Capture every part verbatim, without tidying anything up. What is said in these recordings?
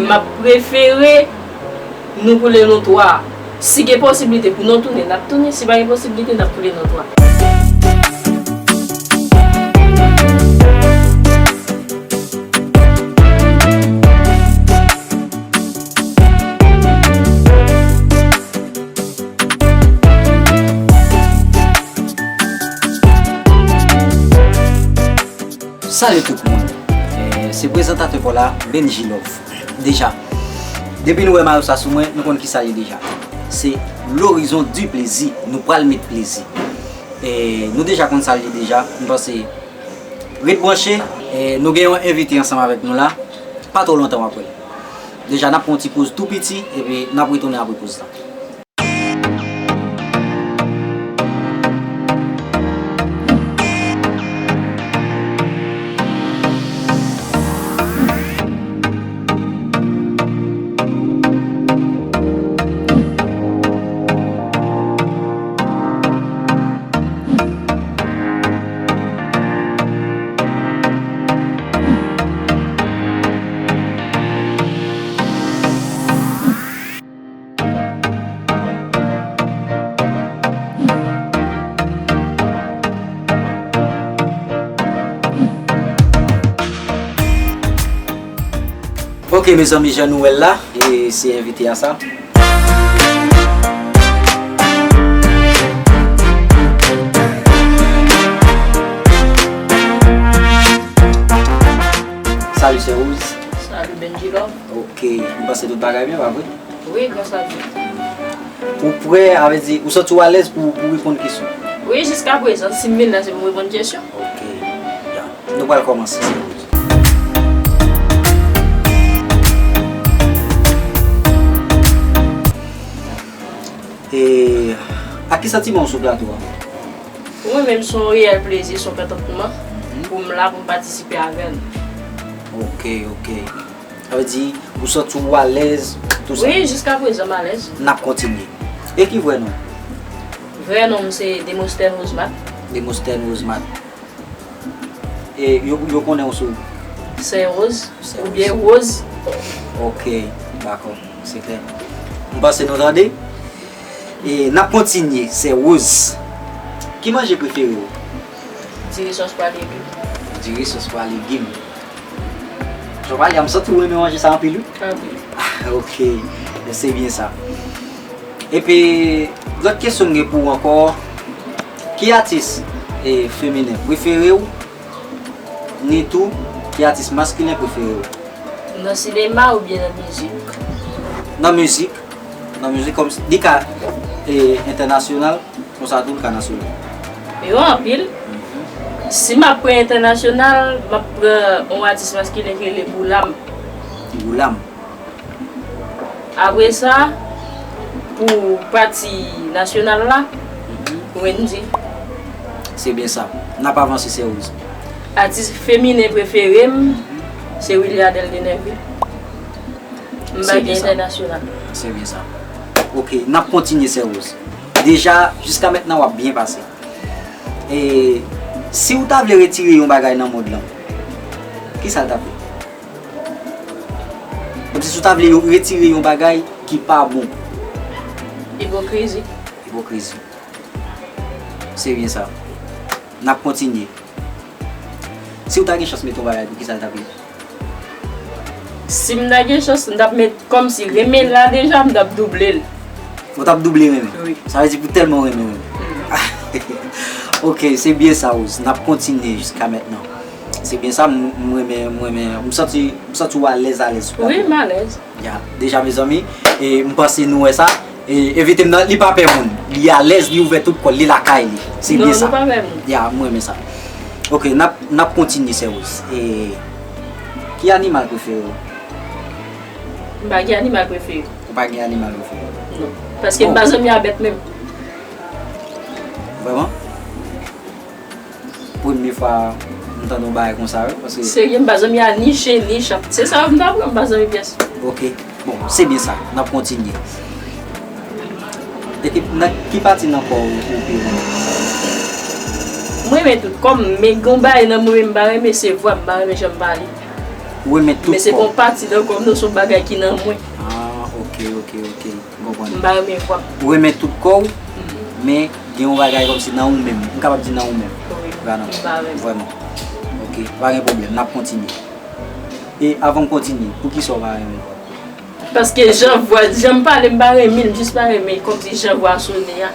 M ap prefere nou koule nou twa. Si gen posiblite pou nou tounen, n ap tounen. Si pa gen posiblite, n ap koule nou twa. Salut tout moun. Eh, se prezantatè pa w la, Benji Love. Deja, depi nou wè mayo sa sou mwen, nou konn kisa l ye deja. Se L'Horizon du Plaisir. Nou pral met plezi. Eh, nou deja konn sa l ye deja. M panse, ret branche. Eh, nou gen yon envite ansanm avèk nou la. Pa twò lontan w ap wè l. Deja, n ap pran yon ti poz tou piti, epi n ap retounen apre poz la. Ok, mezanmi, jan nou wè l la, e se envite a sa. Salut, sè Rose. Salut, Benji Love. Ok, m panse tout bagay byen, pa vre? Wi, gras a Dye. Ou prè, a vle di, ou santi w alèz pou, pou reponn kesyon? Wi, jiska prezan, si m vin la, se pou m reponn kesyon. Ok, ya. Nou pral kòmanse, sè Rose. E, ak ki santiman w sou plato a? Pou mwen menm, se yon reyèl plezi, se yon kontantman pou m la, pou m patisipe avè l. Ok, ok. Sa vle di, ou santi w alèz, tou sa? Wi, jiska prezan, m alèz. N ap kontinye. E ki vrè non w? Vrè non m se Demostèn Rosemat. Demostèn Rosemat. E yo, yo konnen w sou? Sè Rose, oubyen Rose. Ok, dakò, se klè. M panse nou tande. E n ap kontinye, sè Rose. Ki manje prefere w? Diri sòs pwa legim. Diri sòs pwa legim. Jan w pale a, m santi w renmen manje sa anpil, wi. Anpil. Ah, ok. Se byen sa. Epi, lòt kesyon m gen pou w ankò, ki atis, e, feminen prefere w? Ni tou, ki atis maskilen prefere w? Nan sinema oubyen nan mizik? Nan mizik. Nan mizik kòm li ka, e, entènasyonal, konsa tou li ka nasyonal. Yo anpil. Si m ap pran entènasyonal, m ap pran yon atis maskilen ki rele Boulam. Boulam. Apre sa, pou pati nasyonal la, Wendy. Se byen sa. N ap avanse, sè Rose. Atis feminen prefere m, se Williardelle Denervil. M pa gen entènasyonal. Se byen sa. Ok, n ap kontinye, sè Rose. Deja, jiska mentnan, w ap byen pase. E si w ta vle retire yon bagay nan mond lan, ki sa l t ap ye? Kòmsi si w ta vle yo retire yon bagay ki pa bon. Ipokrizi. Ipokrizi. Se byen sa. N ap kontinye. Si w ta gen chans mete yon bagay, pou ki sa l t ap ye? Si m ta gen chans, m t ap met kòmsi renmen la deja, m t ap double l. Ou t ap double renmen? Wi. Sa vle di pou tèlman w renmen renmen. Ok, se byen sa, Rose. N ap kontinye jiska mentnan. Se byen sa, m, m renmen, m renmen, m santi, m santi w alèz, alèz sou plato. Wi, m alèz. Ya, deja, mezanmi, e m panse nou wè sa. E envite m nan, li pa pè moun. Li alèz, li ouvè tout kò l, li lakay li. Se byen sa. Non, nou pa pè moun. Ya, m renmen sa. Ok, n ap, n ap kontinye, sè Rose. E ki animal prefere w? M pa gen animal prefere. Ou pa gen animal prefere? Non. Paske m pa zanmi a bèt menm. Vrèman? Premye fwa m tande yon bagay konsa, wi, paske... Serye, m pa zanmi a ni chen, ni chat. Se sa yo m ta pran, m pa zanmi pyès. Ok. Bon, se byen sa. N ap kontinye. E ki, nan ki pati nan kò w ou pi renmen? Mwen renmen tout kò m, men gen yon bagay nan mwen menm m pa renmen, se vwa m, m pa renmen jan m pale. Ou renmen tout kò w. Men se pa yon pati nan kò m non, se yon bagay ki nan mwen. Ah, ok, ok, ok. M konprann. M pa renmen vwa. Ou renmen tout kò w, men gen yon bagay kòmsi nan ou menm. M kapab di nan ou menm. Wi, m pa renmen. Vrèman. Ok, pa gen pwoblèm, n ap kontinye. E avan m kontinye, poukisa w pa renmen vwa? Paske jan vwa, jan m pale, m pa renmen l, m jis pa renmen kòmsi jan vwa a sone a.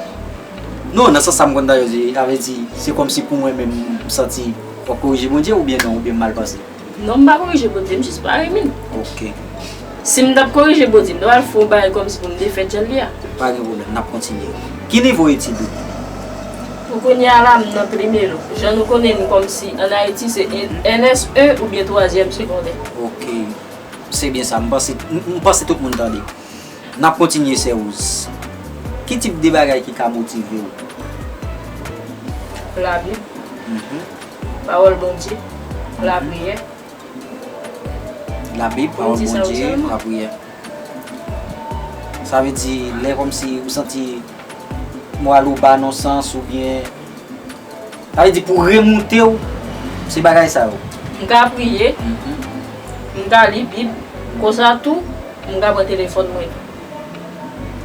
Non, nan sans sa m konn tande, sa vle di, se kòmsi pou mwen menm, m santi w ap korije Bondye oubyen non, oubyen m mal panse? Non, m pa korije Bondye, m jis pa renmen l. Ok. Si m t ap korije Bondye, m t ap al fè yon bagay kòmsi pou m defèt jan l ye a. Pa gen pwoblèm, n ap kontinye. Ki nivo etid ou? Pou kounye a la, m nan primero. Jan nou konnen n kòmsi ann Ayiti, se N S E oubyen twazyèm segondè. Ok. Se byen sa, m panse, m, m panse tout moun tande. N ap kontinye, Sè Rose. Ki tip de bagay ki ka motive w? Labib, pawòl Bondye, lapriyè. Labib, pawòl Bondye, lapriyè. Sa vle di, lè kòmsi ou santi mwa l ou ba nan sans oubyen Sa vle di pou remoute w, se bagay sa yo. M ka priye, m ka li Bib, konsa tou, m ka pran telefòn mwen tou.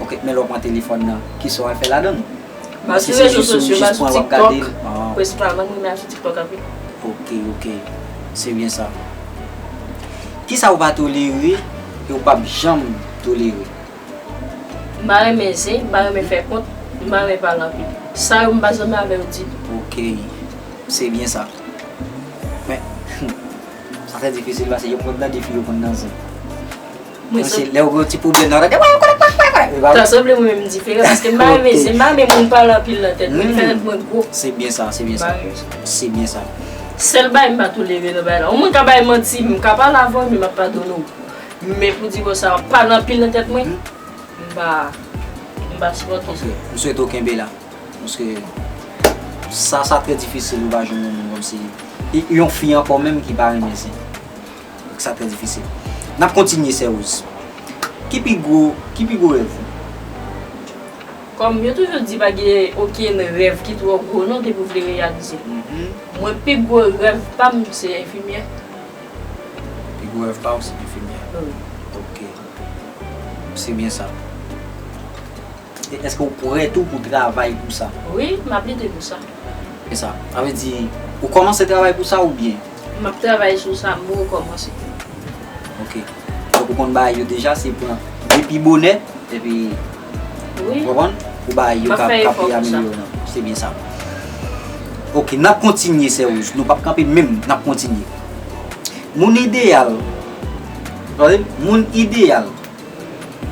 Ok, men lè w pran telefòn nan, kisa w al fè ladan l? M al sou rezo sosyo, m al sou TikTok, prensipalman, m renmen al sou TikTok anpil. Ok, ok, se byen sa. Kisa w pa tolere e w p ap janm tolere? M pa renmen zen, m pa renmen fè kont, m pa renmen pale anpil. Sa yo m pa zanmi avè yo ditou. Ok, se byen sa. Men, sa trè difisil paske yo konn tande fi yo konn nan zen. Mwen se lè ou gen yon ti pwoblèm nan, ou tande, wè, ou konnen, wè, wè, wè, e pa vre? Sa sanble mwen menm m diferan paske m pa renmen zen, m pa renmen moun pale anpil nan tèt mwen, li fè tèt mwen gwo. Se byen sa, se byen sa. Se byen sa. Sèl bagay m pa tolere nan bagay la, yon moun ka bay manti, m ka pale avè w, men m ap padone w. Men pou di konsa, w ap pale anpil nan tèt mwen, m pa, m pa sipòte sa. Ok, m swete w kenbe la. Paske sa, sa trè difisil ou pa jwenn yon moun kòmsi. E yon fi ankò menm ki pa renmen zen. Sa trè difisil. N ap kontinye, Sè Rose. Ki pi gwo, ki pi gwo rèv ou? Kòm yo toujou di pa gen okenn rèv ki twò gwo non depi w vle reyalize l. Mwen pi gwo rèv pa m se enfimyè. Pi gwo rèv pa w se enfimyè. Wi. Ok. Se byen sa. E èske w prè tou pou travay pou sa? Wi, m ap lite pou sa. E sa, sa vle di, ou kòmanse travay pou sa oubyen? M ap travay sou sa, m poko kòmanse. Ok. Donk ou konn bagay yo deja, se pran depi bonè, epi, ou konprann? Pou bagay yo ka kanpe amelyore nan. Se byen sa. Ok, n ap kontinye, Sè Rose. Nou p ap kanpe menm, n ap kontinye. Moun ideyal, tande, moun ideyal,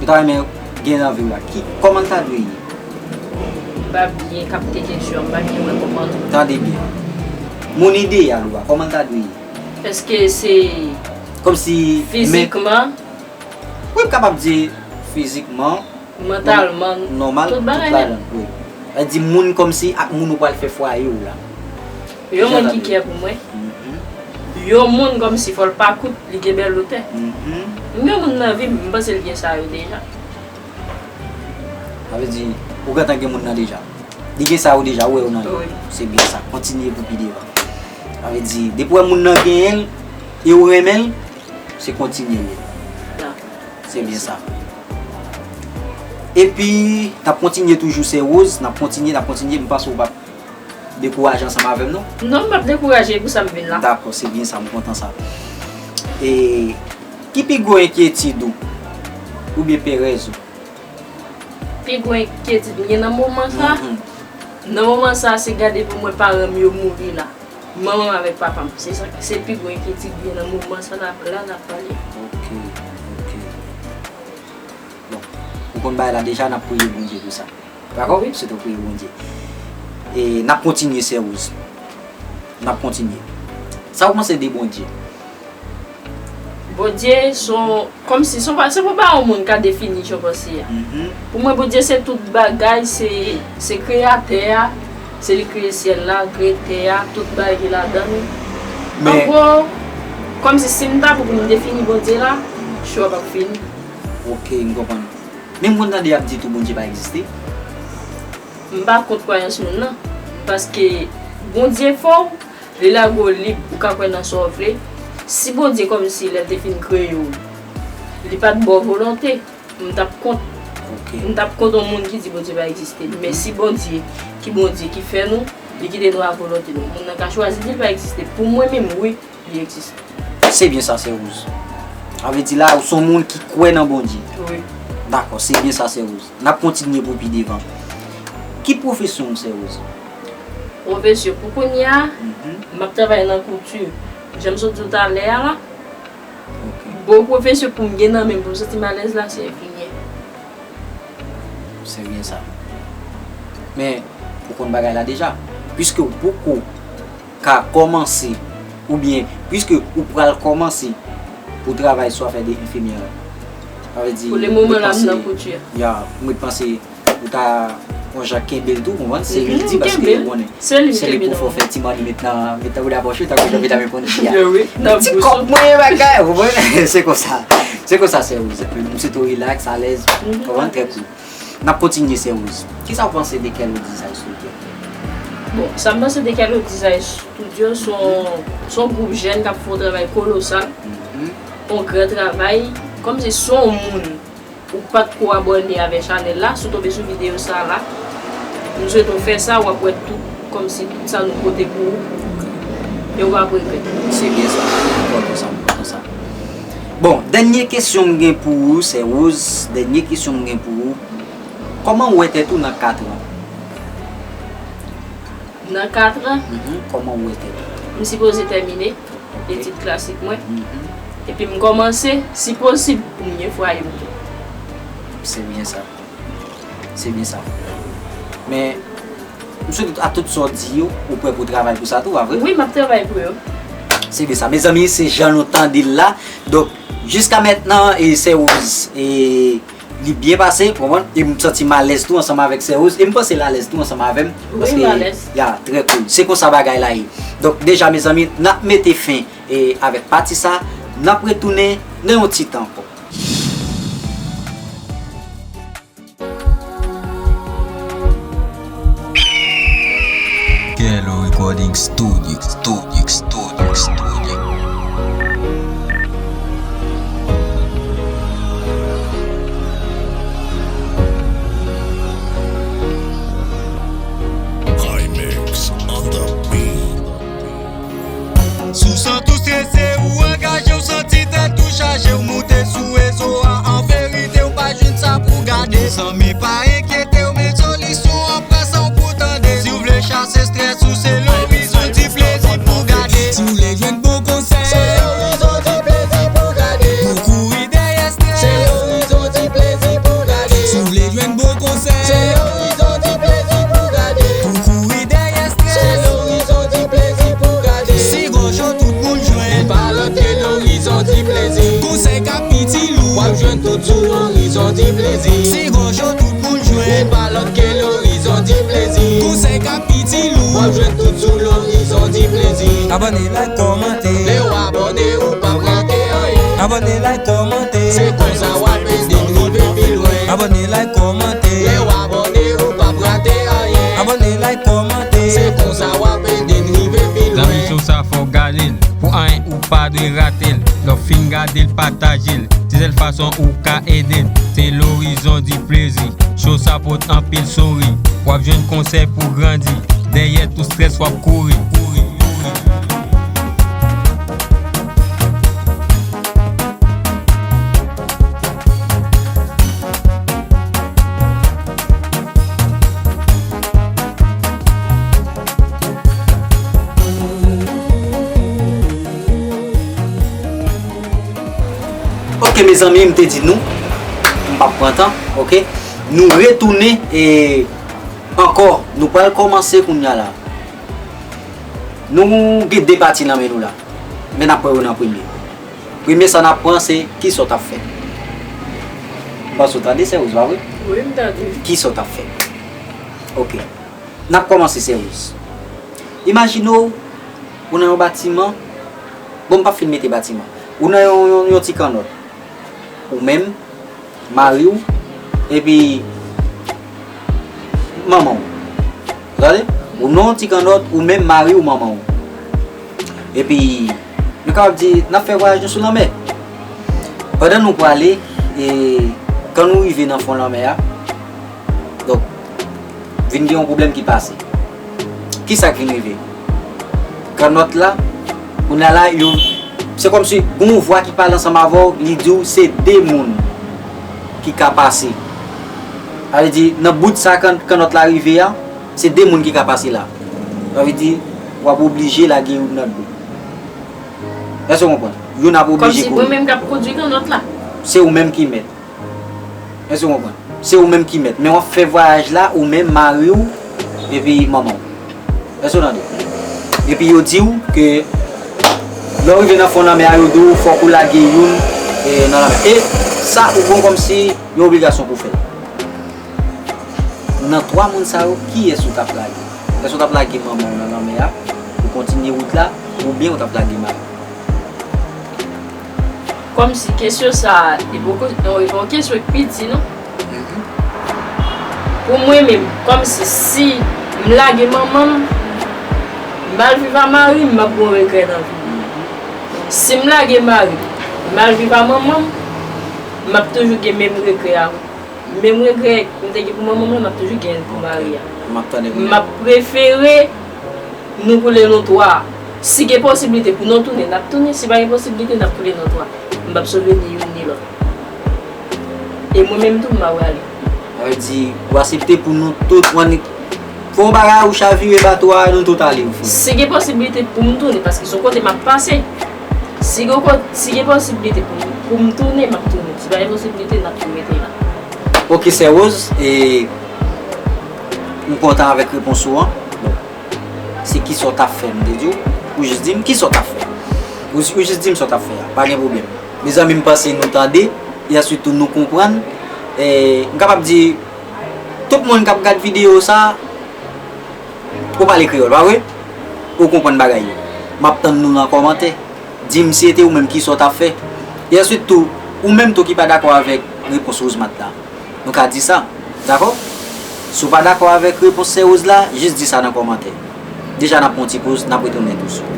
ou ta renmen gen nan vi w la, ki, kòman l ta dwe ye? M pa byen kapte kesyon an, m pa byen wè kòman. Tande byen. Moun ideyal ou a, kòman l ta dwe ye? Èske se. Kòmsi. Fizikman? Wi, m kapab di fizikman. Mantalman. Nòmal, tout bagay nèt. Wi. Sa vle di moun kòmsi ak moun ou pral fè fwaye w la. Yon moun ki kè pou mwen. Yon moun kòmsi fò l pa kout, li gen bèl otè. M gen moun nan vi m, m panse l gen sa yo deja. Sa vle di, ou gentan gen moun nan deja. Li gen sa yo deja, ou wè yo nan li. Wi. Se byen sa. Kontinye pou pi devan. Sa vle di, depi w wè moun nan genyen l, e ou renmen l, se kontinye l ye. Dakò. Se byen sa. Epi, n ap kontinye toujou, Sè Rose, n ap kontinye, n ap kontinye, m panse w p ap dekouraje ansanm avè m, non? Non, m p ap dekouraje, e pou sa m vin la. Dakò, se byen sa, m kontan sa. E, ki pi gwo enkyetid ou, oubyen perèz ou? Pi gwo enkyetid m gen nan moman sa, nan moman sa, se gade pou m wè paran m yo mouri la. Manman m avèk papa m. Se sa, se pi gwo enkyetid m gen nan moman sa n ap la, n ap pale. Ok, ok. Bon, ou konn bagay la deja, n ap priye Bondye pou sa. Dakò? Wi. Sweto priye Bondye. E n ap kontinye, Sè Rose. N ap kontinye. Sa ou panse de Bondye? Bondye se yon, kòmsi, se yon, se pa yon moun ka defini jan w panse a. Pou mwen, Bondye se tout bagay, se, se kreyatè a, se li kreye syèl la, kreye tè a, tout bagay ki ladan l. An gwo, kòmsi si m ta pou pou m defini Bondye la, cho a p ap fini. Ok, m konprann. Men m konn tande y ap di tou Bondye pa egziste. M pa kont kwayans moun nan, paske Bondye fè w, li lage w lib, ou ka kwè nan sa w vle. Si Bondye kòmsi lè l te fin kreye w, li pa t ba w volonte, m t ap kont. Ok. M t ap kont yon moun ki di Bondye pa egziste. Men si Bondye, ki Bondye ki fè nou, li kite nou a volonte nou, moun nan ka chwazi di l pa egziste. Pou mwen menm, wi, li egziste. Se byen sa, Sè Rose. Sa vle di la, ou se yon moun ki kwè nan Bondye. Wi. Dakò, se byen sa, Sè Rose. N ap kontinye pou pi devan. Ki pwofesyon w, Sè Rose? Pwofesyon, pou kounye a, m ap travay nan kouti. Jan m sot di w talè a la, ok, bon pwofesyon pou m gen nan men m pou m santi m alèz la, se enfimyè. Se byen sa. Men, ou konn bagay la deja. Piske ou poko ka kòmanse, oubyen piske ou pral kòmanse pou travay sou afè de enfimyè la. Sa vle di, pou le moman la, m nan kouti a. Ya, mwen panse ou ta yon jan kenbe l tou, konprann? Se li l di, paske ou konnen se li pou fè ti manni met nan, met nan bouda pòch ou, tankou jan medam yo konn di a. Ti kòb mwen, bagay, ou konprann? Se konsa. Se konsa, Sè Rose. M swete w rilaks, alèz, konprann? Trè cool. N ap kontinye, Sè Rose. Kisa w panse de Kello Design Studio? Bon, sa m panse de Kello Design Studio, se yon, se yon gwoup jèn k ap fè yon travay kolosal, yon gran travay, kòmsi se yon moun ou pa t ko abòne avè chanèl la, si w tonbe sou videyo sa la, m swete w fè sa, w ap wè tout, kòmsi tout sa nou pote pou ou, e w p ap regrèt. Se byen sa, m kontan sa, m kontan sa. Bon, dènye kesyon m gen pou ou, Sè Rose, dènye kesyon m gen pou ou, kòman w wè tèt ou nan kat an? Nan kat an, mhm, kòman w wè tèt ou? M sipoze tèmine etid klasik mwen. Mhm. Epi m kòmanse, si posib, pou m gen fwaye m tou. Se byen sa. Se byen sa. Men, m swete a tout sa w di yo, ou prè pou travay pou sa tou, pa vre? Wi, m ap travay pou yo. Se byen sa. Mezanmi, se jan nou tande l la. Donk, jiska mentnan, e, Sè Rose, e, li byen pase, w konprann? E m santi m alèz tou ansanm avèk Sè Rose. E m panse l alèz tou ansanm avè m. Wi, m alèz. Ya, trè cool. Se konsa bagay la ye. Donk, deja, mezanmi, n ap mete fen, e, avèk pati sa. N ap retounen nan yon ti tan ankò. Kello Recording Studio, Studio, Studio, Studio. High mix on the beat. Si w santi w strese, ou angaje, w santi tèt ou chaje, w moute sou rezo a, an verite, w pa jwenn sa pou gade. Zanmi, pa enkyete w, men solisyon an pran san w pou tande. Si w vle chase strès ou, se Lorizon di plezi pou gade. Si w vle jwenn bon konsèy, se Lorizon di plezi pou gade. Pou kouri dèyè strès, se Lorizon di plezi pou gade. Si w vle jwenn bon konsèy, se Lorizon di plezi pou gade. Pou kouri dèyè strès, se Lorizon di plezi pou gade. Si gòj ou tout moun jwenn, li pa lòt ke Lorizon di plezi. Konsèy k ap itil ou, w ap jwenn tout sou Lorizon di plezi. Si gòj ou tout moun jwenn, li pa lòt ke Lorizon di plezi. Konsèy k ap itil ou, w ap jwenn tout sou Lorizon di plezi. Abòne, like, kòmante. Lè w abòne, ou p ap rate anyen. Abòne, like, kòmante. Se konsa w ap ede n rive pi lwen. Abòne, like, kòmante. Lè w abòne, ou p ap rate anyen. Abòne, like, kòmante. Se konsa w ap ede n rive pi lwen. Zanmi, show sa fò w gade l. Pou anyen ou pa dwe rate l. Lè w fin gade l, pataje l. Se sèl fason ou ka ede n. Se Lorizon di plezi. Show sa pote anpil souri. W ap jwenn konsèy pou grandi. Dèyè tout strès w ap kouri. Ok, mezanmi, m te di nou, m p ap pran tan, ok? Nou retounen, e, ankò, nou pral kòmanse kounye a la. Nou gen de pati nan men nou la, men n ap pran yo nan premye. Premye sa n ap pran se, kisa w t ap fè? M panse w tande, Sè Rose, pa vre? Wi, m tande. Kisa w t ap fè? Ok. N ap kòmanse, Sè Rose. Imajine w, ou nan yon batiman. Bon, m p ap fin mete batiman. Ou nan yon, yon, yon ti kannòt. Ou menm, mari w, epi manman w. Tande? Ou nan yon ti kannòt, ou menm, mari w, manman w. Epi, Nou kapab di, n ap fè vwayaj nou sou lanmè. Pandan nou prale, e, kan nou rive nan fon lanmè a, donk, vin gen yon pwoblèm ki pase. Kisa k vin rive? Kannòt la, kounye a la, yo, se kòmsi gen yon vwa ki pale ansanm avè w, li di w se de moun ki ka pase. Sa vle di, nan bout sa kann-, kannòt la rive a, se de moun ki ka pase la. Sa vle di, w ap oblije lage youn nan dlo. Èske w konprann? Youn ap oblije kouri. Kòmsi mwen menm k ap kondui kannòt la. Se ou menm ki mèt. Èske w konprann? Se ou menm ki mèt. Men w ap fè vwayaj la, ou menm, mari w, epi manman w. Èske w tande? Epi yo di w ke lè w rive nan fon lanmè a, yo di w fòk ou lage youn, e, nan lanmè. E sa, ou konn kòmsi yon obligasyon pou w fè l. Nan twa moun sa yo, kiyès ou t ap lage? Èske w t ap lage manman w nan lanmè a pou kontinye wout la, oubyen ou t ap lage mari w? Kòmsi kesyon sa a, li poko, e pa yon kesyon ki piti, non. Mhm. Pou mwen menm, kòmsi si m lage manman m, m al viv a mari m, m ap gen yon regrè nan vi m. Si m lage mari m, m al viv a manman m, m ap toujou gen menm regrè a. Menm regrè m te gen pou manman m lan, m ap toujou gen l pou mari a. M ap tande. M ap prefere nou koule nou twa. Si gen posiblite pou nou tounen, n ap tounen. Si pa gen posiblite, n ap koule nou twa. M p ap sove ni youn ni lòt. E mwen menm tou, m pa prale. Sa vle di, ou aksepte pou nou tout, w annik fè yon bagay, ou chavire bato a, nou tout ale, ou fini. Si gen posiblite pou m tounen, paske se yon kote m ap pase. Si gen ko-, si gen posiblite pou m, pou m tounen, m ap tounen. Si pa gen posiblite, n ap tou rete la. Ok, Sè Rose, e, m kontan avèk repons ou an. Bon, se kisa w t ap fè, m te di w. Ou jis di m kisa w t ap fè. Ou, ou jis di m sa w t ap fè a. Pa gen pwoblèm. Mezanmi, m panse nou tande, e answit tou nou konprann. E, m kapab di, tout moun k ap gad videyo sa, ou pale kreyòl, pa vre? Ou konprann bagay yo. M ap tann nou nan kòmantè. Di m si se te ou menm kisa w t ap fè. E answit tou, ou menm tou ki pa dakò avèk repons Rosemat la. Nou ka di sa, dakò? Si w pa dakò avèk repons Sè Rose la, jis di sa nan kòmantè. Deja n ap pran yon ti poz, n ap retounen tou swit.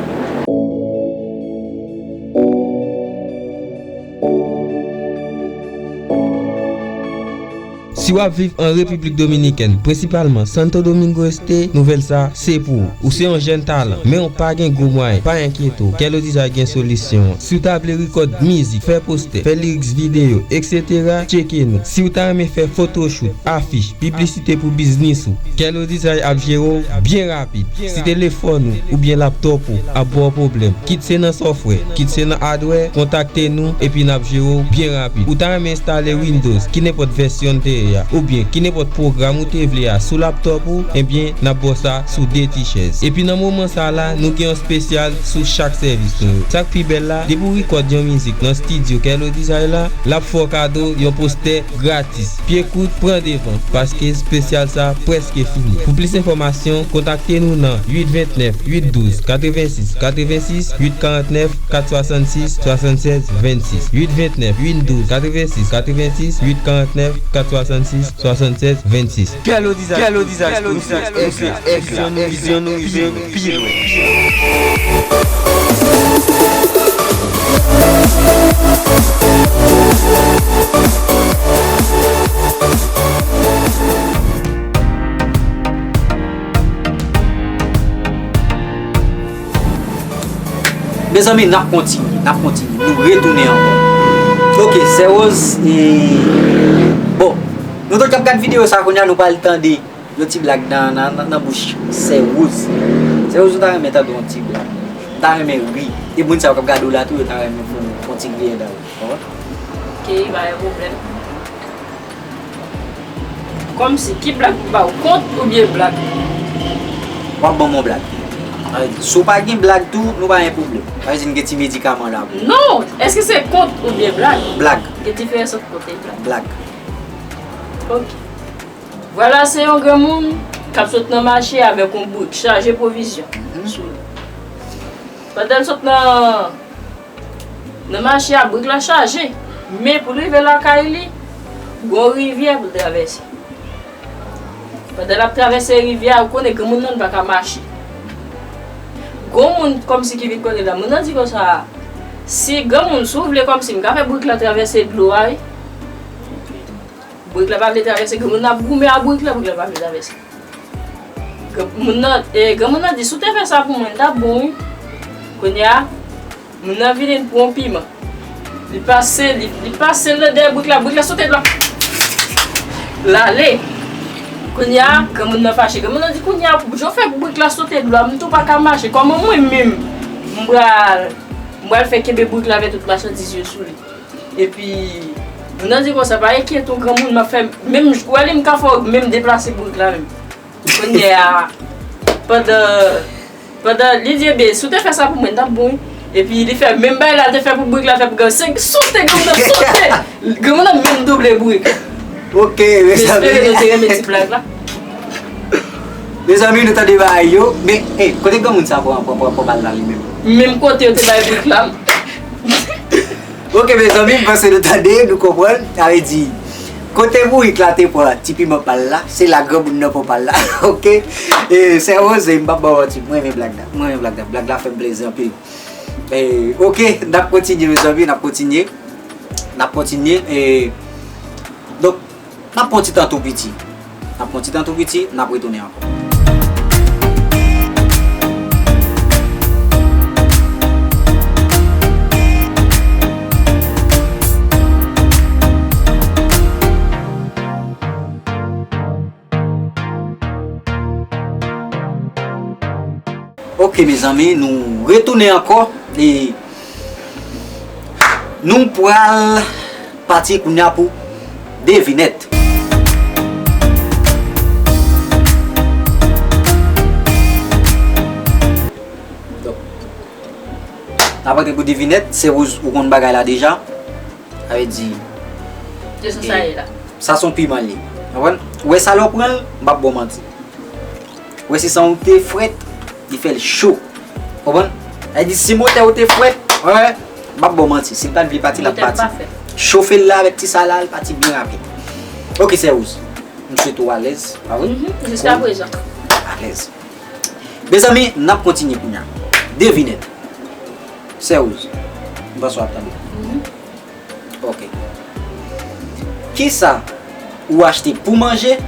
Si w ap viv an Repiblik Dominikèn, prensipalman Santo Domingo Este, nouvèl sa se pou ou. Ou se yon jèn talan, men w pa gen gwo mwayen, pa enkyete w, Kèlo Dizay gen solisyon an. Si w ta vle rekòd mizik, fè postè, fè liriks videyo, etsetera, tcheke nou. Si w ta renmen fè fotochout, afich, piblisite pou biznis ou, Kèlo Dizay ap jere w byen rapid. Si telefòn ou oubyen laptòp ou ap ba w pwoblèm, kit se nan sòfwè, kit se nan adwè, kontakte nou epi n ap jere w byen rapid. Ou ta renmen enstale Windows, ki nenpòt vèsyon n te ye a, oubyen ki nenpòt pwogram ou te vle a sou laptòp ou, ebyen, n ap ba w sa sou de ti chèz. Epi nan moman sa la, nou gen yon espesyal sou chak sèvis nou yo. Sa k pi bèl la, depi w rekòd yon mizik nan estidyo Kèlo Dizay la, l ap fè w kado yon postè gratis. Pye kout, pran devan, paske espesyal sa prèske fini. Pou plis enfòmasyon, kontakte nou nan uit vennèf, uit douz, katrevensis, katrevensis, uit karannèf, kat swasannsis, swasannsèz, vennsis. Uit vennèf, uit douz, katrevensis, katrevensis, uit karannèf, kat swasannsis, swasannsèz, vennsis. Kèlo Dizay, Kèlo Dizay, Kèlo Dizay, vizyon nou, vizyon nou, vizyon nou pi lwen. Mezanmi, n ap kontinye, n ap kontinye. Nou retounen ankò. Ok, Sè Rose, e, bon, nou tout k ap gad videyo sa kounye a, nou pral tande yon ti blag nan, nan, nan, nan bouch Sè Rose. Sè Rose, ou ta renmen tande yon ti blag. Ou ta renmen ri. E moun sa yo k ap gade w la tou, yo ta renmen fè yon, fè yon ti griyen dan yo. Konprann? Ok, pa gen pwoblèm. Kòmsi, ki blag pou ba w? Kont oubyen blag? W ap ban m yon blag. Sa vle di, si w pa gen blag tou, nou pa gen pwoblèm. Sa vle di, n gen ti medikaman la pou ou. Non! Èske se kont oubyen blag? Blag. Gen diferans ant kont e blag? Blag. Ok. Vwala, se yon granmoun k ap sot nan mache avèk yon brik chaje pwovizyon sou li. Pandan l sot nan, nan mache a, brik la chaje. Men pou l rive lakay li, gen yon rivyè pou l travèse. Pandan l ap travèse rivyè a, ou konnen granmoun nan pa ka mache. Gen yon moun kòmsi ki vin kote l la. Moun nan di konsa, Si granmoun, si w vle kòmsi m ka fè brik la travèse dlo a, wi. Brik la pa vle travèse, granmoun nan ap goumen a brik la, brik la pa vle travèse. Granmoun nan, e, granmoun nan di, "Si w te fè sa pou mwen, l t ap bon, wi." Kounye a, moun nan vini, l pran yon piman. Li pase, li, li pase l nan dèyè brik la, brik la sote dlo. L ale. Kounye a, granmoun nan fache. Granmoun nan di, "Kounye a, jan w fè brik la sote dlo a, m tou pa ka mache. Kòman mwen menm, m pral, m pral fè kenbe brik la avèk tout machandiz yo sou li?" Epi, moun nan di konsa, "Pa enkyete w, granmoun, m ap fè, menm, w wè li, m ka fè w menm deplase brik la menm." Kounye a, pandan, pandan li di, "Ebyen, si w te fè sa pou mwen, t ap bon, wi." Epi li fè menm bagay la, l te fè pou brik la, fè pou granmoun, se sote, granmoun nan sote. Granmoun nan menm double brik. Ok, mezanmi. M espere nou te renmen ti blag la. Mezanmi, nou tande bagay yo. Men, hey, kote granmoun sa pran, pran, pran, pran bal la li menm? Menm kote yo te bay brik la. Ok, mezanmi, m panse nou tande, nou konprann. Sa vle di, kote bourik la te pran ti piman pa l la, se la granmoun nan pran pa l la. Ok? E, sè Rose, m p ap ba w manti, mwen renmen blag la. Mwen renmen blag la. Blag la fè m plezi anpil. E, ok, n ap kontinye, mezanmi, n ap kontinye. N ap kontinye. E, donk, n ap pran ti tan tou piti. N ap pran ti tan tou piti, n ap retounen ankò. Ok, mezanmi, nou retounen ankò. E nou pral pati kounye a pou devinèt. Donk, n ap antre pou devinèt, se ou, ou konn bagay la deja. Sa vle di, e, sa se yon piman li ye. Konprann? Ou wè sa lè w pran l, m p ap ba w manti. Ou wè se san ou te frèt, li fè l cho. Konprann? Sa vle di si motè ou te frèt, wè, m p ap ba w manti. Si l pa t vle pati, l ap pati. Chofe l la avèk ti sa la, l pati byen rapid. Ok, sè Rose. M swete w alèz, pa vre? Mhm, jiska prezan. Alèz. Mezanmi, n ap kontinye kounye a. Devinèt. Sè Rose, m panse w ap tande. Mhm. Ok. Kisa ou achte pou manje,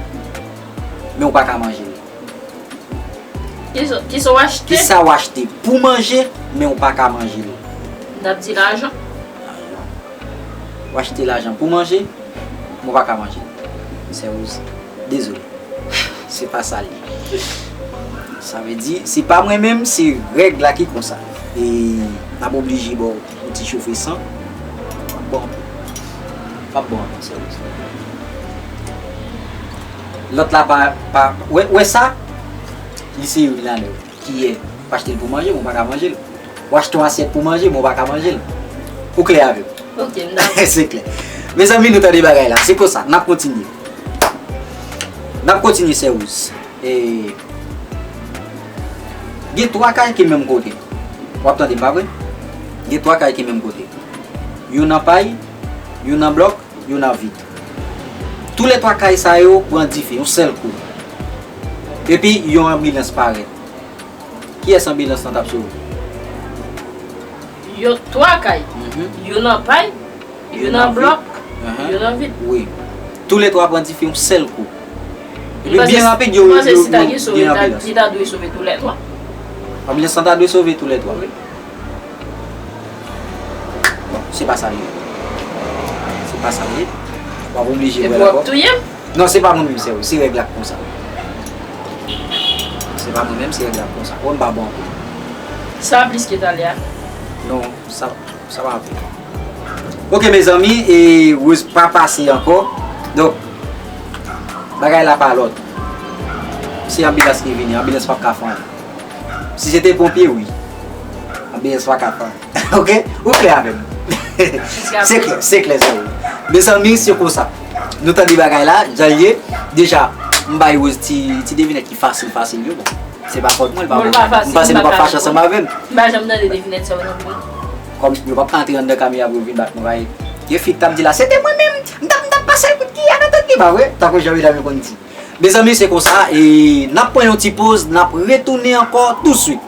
men ou pa ka manje l? Kisa, kisa w achte? Kisa w achte pou manje, men ou pa ka manje l? M t ap di lajan. Ou achte lajan pou manje, men ou pa ka manje l. Sè Rose, dezole. Se pa sa l ye. Sa vle di, se pa mwen menm, se règ la ki konsa. E n ap oblije ba w yon ti chofe san. Bon. P ap bon ankò, sè Rose. Lòt la pa, pa, wè, wè sa? Li se youn la, lè kiyè, ou achte l pou manje, men ou pa ka manje l. Ou achte yon asyèt pou manje, men ou pa ka manje l. Ou klè avè m? Ok, m dakò. Se klè. Mezanmi, nou tande bagay la. Se konsa, n ap kontinye. N ap kontinye, sè Rose. E, gen twa kay ki menm kote. W ap tande m, pa vre? Gen twa kay ki menm kote. Youn an pay, youn an blòk, youn an vit. Toulètwa kay sa yo pran dife yon sèl kou. Epi, yon anbilans parèt. Kiyès anbilans lan t ap sove? Yo twa kay. Mhm. Youn an pay, youn an blòk, youn an vit. Wi. Toulètwa pran dife yon sèl kou. Epi byen rapid, yo, yo, yo, yo gen anbilans. Li ta dwe sove toulètwa. Anbilans lan ta dwe sove toulètwa. Wi. Bon, se pa sa l ye. Se pa sa l ye. W ap oblije wè l ankò. Epi w ap touye m? Non, se pa mwen menm, sè Rose. Se règ la k konsa. Se pa mwen menm, se règ la k konsa. Ou wè m pa bon ankò. Sa plis ke talè a? Non, sa, sa pa anpil. Ok, mezanmi, e Rose pa pase ankò. Donk, bagay la pa lòt. Se anbilans ki vini, anbilans p ap ka fè anyen. Si se te ponpye, wi. Anbilans pa ka fè anyen. Ok? Ou klè avè m? Se klè, se klè, sè Rose. Mezanmi, se konsa. Nou tande bagay la, jan l ye. Deja, m bay Rose ti, ti devinèt ki fasil, fasil yo. Bon, se pa fòt mwen, l pa bon. M panse nou p ap fache ansanm avè m. M pa janm tande devinèt sa yo non plis. Kòm yo p ap antre anndan kamera pou yo vin bat mwen, paske gen fi k t ap di la, se te mwen menm, m t ap, m t ap pase l kout kiyè nan tèt li, pa vre? Tankou jan medam yo konn di. Mezanmi, se konsa, e n ap pran yon ti poz, n ap retounen ankò touswit.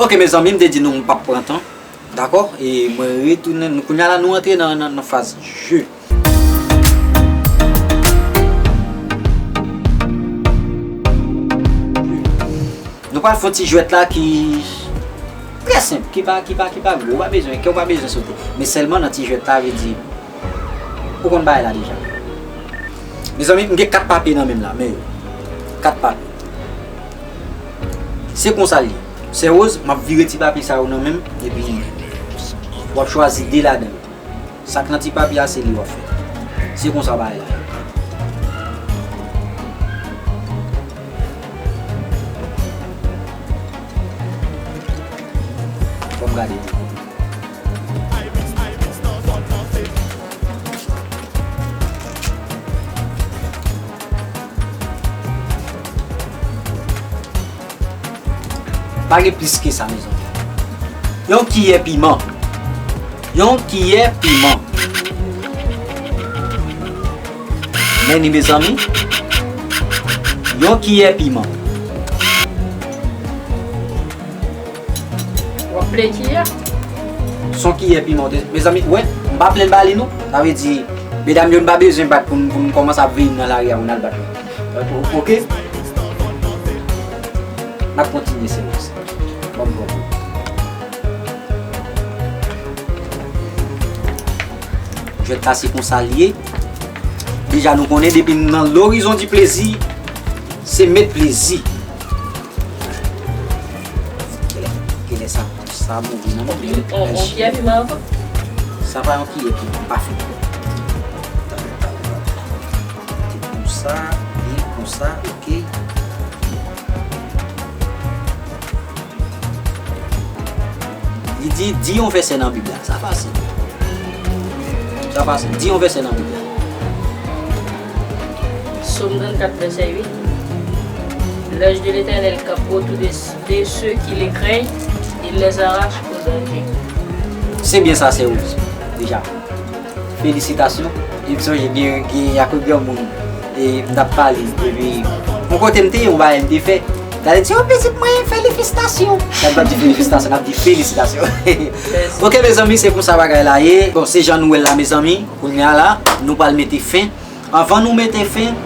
Ok, mezanmi, m te di nou m p ap pran tan. Dakò? E mwen retounen. Nou, kounye a la, nou antre nan, nan, nan faz je. Nou pral fè yon ti jwèt la ki trè senp, ki pa, ki pa, ki pa gwo, ou pa bezwen, kè ou pa bezwen sote. Men sèlman nan ti jwèt la, vle di, ou konn bagay la deja. Mezanmi, m gen kat papye nan men m la, men yo. Kat papye. Se konsa l ye. Sè Rose, m ap vire ti papye sa yo nan men m, epi w ap chwazi de ladan yo. Sa k nan ti papye a, se li w ap fè. Se konsa bagay la ye. Fò m gade. Pa gen plis ke sa, mezanmi. Yon kiyè piman. Yon kiyè piman. Men ni, mezanmi. Yon kiyè piman. W ap plen kiyè? Se yon kiyè piman, mezanmi. Wè, m pa plen l ba li, non. Sa vle di, medam yo, n pa bezwen bat pou n, pou n kòmanse ap veye m nan lari a pou n al bat mwen. Ok? N ap kontinye, sè Rose. Ban m pran pou. Jwèt la se konsa l ye. Deja nou konnen depi n nan l'horizon du plaisir, se met plezi. Kilè, kilè sa, sa mouri nan men m. On, on kiyè piman ankò? Sa pa yon kiyè piman, pa fè. Konsa, byen konsa, ok. Li di, di yon vèsè nan Bib la. Sa fasil. Sa fasil. Di yon vèsè nan Bib la. Sòm trannkat, vèsè uit. L'ange de l'Éternel campe autour de, de ceux qui le craignent, il les arrache au danger. Se byen sa, sè Rose. Deja. Felisitasyon. E m sonje gen, gen ak yon granmoun, e m t ap pale, epi yon kote m te ye, yon bagay m te fè. Gade, di, "O, pitit mwen, felifistasyon." N ap di felifistasyon, n ap di felisitasyon. Ok, mezanmi, se konsa bagay la ye. Bon, se jan nou wè l la, mezanmi. Kounye a la, nou pral mete fen. Anvan nou mete fen,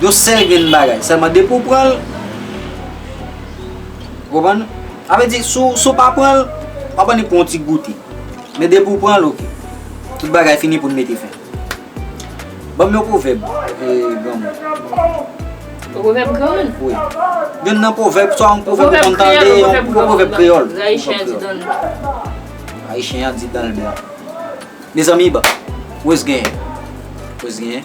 yon sèl grenn bagay. Sèlman depi w pran l, ou konprann? Sa vle di, si w, si w pa pran l, w ap annik pran yon ti goute. Men depi w pran l, ok. Tout bagay fini pou n mete fen. Ban m yon pwovèb, e, granmoun. Yon pwovèb granmoun? Wi. Youn nan pwovèb, swa yon pwovèb ou konn tande, yon pwovèb kreyòl. Ayisyen an di dan l blan. Mezanmi, bon. Rose genyen. Rose genyen.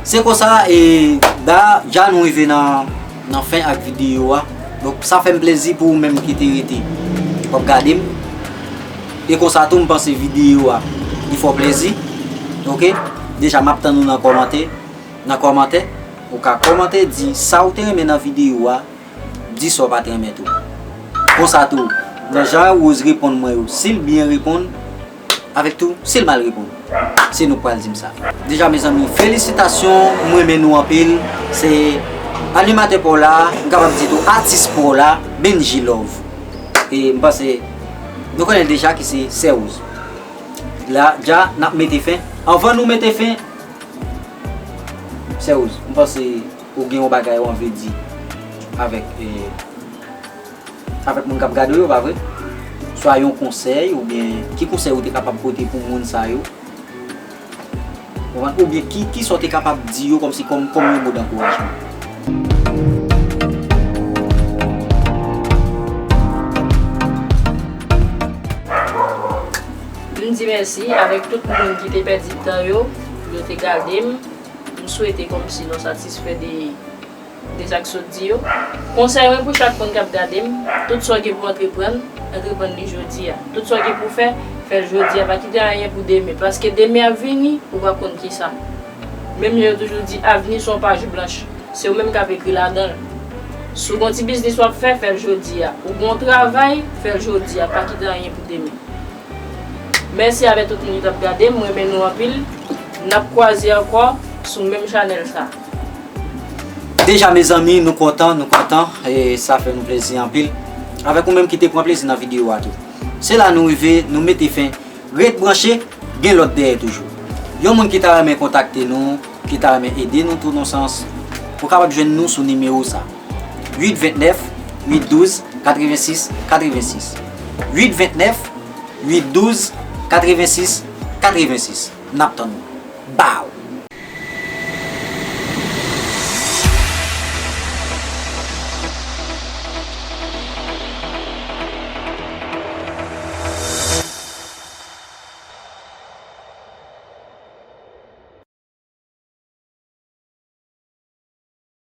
Se konsa, e, da, ja nou rive nan, nan fen ak videyo a. Donk, sa fè m plezi pou ou menm ki te rete w ap gade m. E konsa tou, m panse videyo a, li fè w plezi. Ok? Deja, m ap tann ou nan kòmantè. Nan kòmantè, ou ka kòmante, di sa ou te renmen nan videyo a. Di sa w pa t renmen tou. Konsa tou, nan jan Rose reponn mwen yo, si l byen reponn, avèk tou, si l mal reponn, se nou k pral di m sa. Deja, mezanmi, felisitasyon, m renmen nou anpil. Se animatè pa w la, m kapab di tou, atis pa w la, Benji Love. E m panse, nou konnen l deja ki se Sè Rose. La, dja, n ap mete fen. Anvan nou mete fen, Sè Rose, m panse ou gen yon bagay ou anvi di avèk, e, avèk moun k ap gade w yo, pa vre? Swa yon konsèy, oubyen ki konsèy ou te kapab pote pou moun sa yo? Ou konprann? Oubyen ki, ki sa w te kapab di yo kòmsi kòm, kòm yon mo dankourajman? M di mèsi avèk tout moun ki te pèdi tan yo pou yo te gade m. M swete kòmsi nou satisfè de, de sa k sot di yo. Konsèy mwen pou chak moun k ap gade m, tout sa w gen pou antreprann, antreprann li jodi a. Tout sa w gen pou fè, fè l jodi a. Pa kite anyen pou demen, paske demen ap vini, ou pa konn kisa. Menm jan yo toujou di, avni se yon paj blanch. Se ou menm k ap ekri ladan l. Si w gen yon ti biznis w ap fè, fè l jodi a. Ou gen yon travay, fè l jodi a. Pa kite anyen pou demen. Mèsi avèk tout moun ki t ap gade m, m renmen nou anpil. N ap kwaze ankò sou menm chanèl sa. Deja, mezanmi, nou kontan, nou kontan, e sa fè nou plezi anpil. Avèk ou menm ki te pran plezi nan videyo a tou. Se la nou rive, nou mete fen. Ret branche, gen lòt dèyè toujou. Yon moun ki ta renmen kontakte nou, ki ta renmen ede nou tou nan sans, ou kapab jwenn nou sou nimewo sa. Uit vennèf, uit douz, katrevensis, katrevensis. Uit vennèf, uit douz, katrevensis, katrevensis. N ap tann ou. Baw!